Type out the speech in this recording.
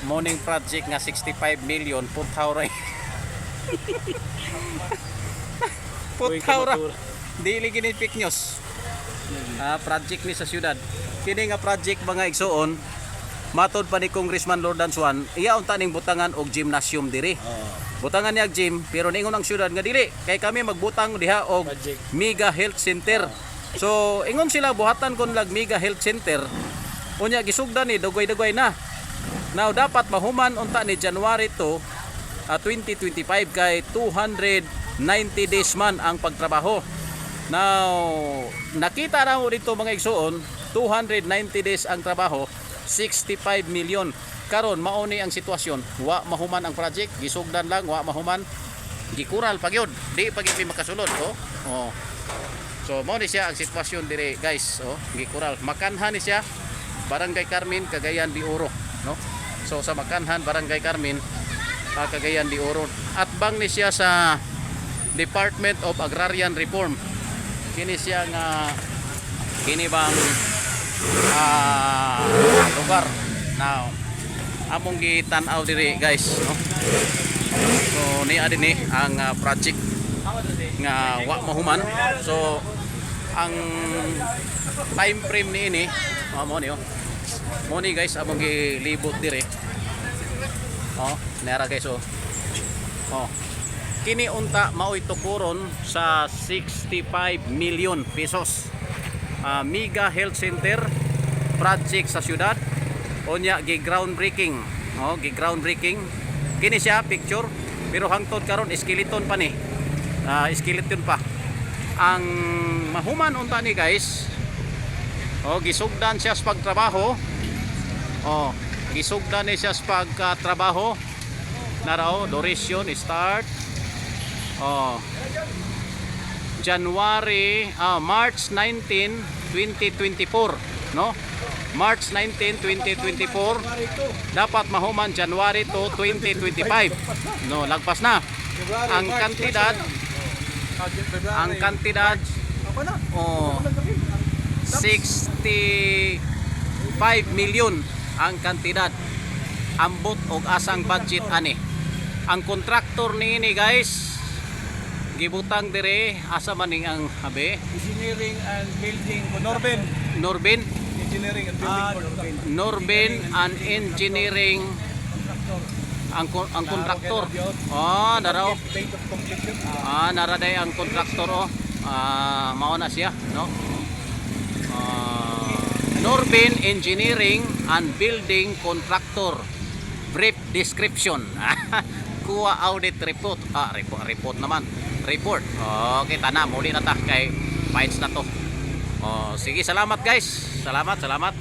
Morning project nga 65 million, puthaw ra. Puthaw ra. Dili gini fake news. Ah, project ni sa syudad. Kini nga project, mga igsuon, matod pa ni Congressman Lordan Juan, iya unta ning butangan og gymnasium diri. Butangan niya og gym, pero ningon ang syudad nga dili kay kami magbutang diha og Project. Mega Health Center. So ingon sila, buhatan kon lag Mega Health Center. Unya gisugdan ni dugay-dugay na. Now dapat mahuman unta ni January 2, 2025 kay 290 days man ang pagtrabaho. Now, nakita na mo dito, mga igsuon, 290 days ang trabaho, 65 million. Karon mao ni ang sitwasyon, wa mahuman ang project, gisugdan lang, wa mahuman. Gikural pa gyud, di pa gyud mi makasulod, oh. Oh. So mao ni siya ang sitwasyon dire, guys, oh, gikural. Makanhan ni siya, Barangay Carmen, Cagayan de Oro, no? So sa Makanhan, Barangay Carmen, Cagayan de Oro. Atbang ni siya sa Department of Agrarian Reform. Kini siya nga kini bang lugar. Now, among gitan-aw diri, guys, no? So niya din ni ang project nga wa mahuman. So ang time frame niini, oh, mo ni, oh. Mo ni, guys, among gilibot diri. Oh, nera, guys, oh. Oh. Kini unta maoy tukuron sa 65 million pesos. Mega Health Center project sa syudad. Unya gi groundbreaking. Oh, gi groundbreaking. Kini siya picture, pero hangtod karon skeleton pa ni. Skeleton pa. Ang mahuman unta ni, guys. Oh, gisugdan siya sa pagtrabaho. Oh, gisugdan ni siya sa pagtrabaho. Narao, duration start. Oh. January, March 19, 2024, no? March 19, 2024. Dapat mahuman January 2, 2025. No, lagpas na. Ang kantidad oh, 65 million ang kantidad. Ambot og asang budget ani. Ang kontraktor niini, guys, gibutang dire, asa man ning ang habi? Engineering and Building Norben. Norbin. Engineering and Building. Norbin and Engineering ang kontraktor. Oh, naraw. Date of completion. Ah, naraday ang kontraktor, oh. Ah, mao na siya, no? Norbin Engineering and Building Contractor. Brief description. Kuha audit report. Ah, report, report naman. Report. Okay, tana, muli na ta kay files na to. Oh, sige, salamat, guys. Salamat, salamat.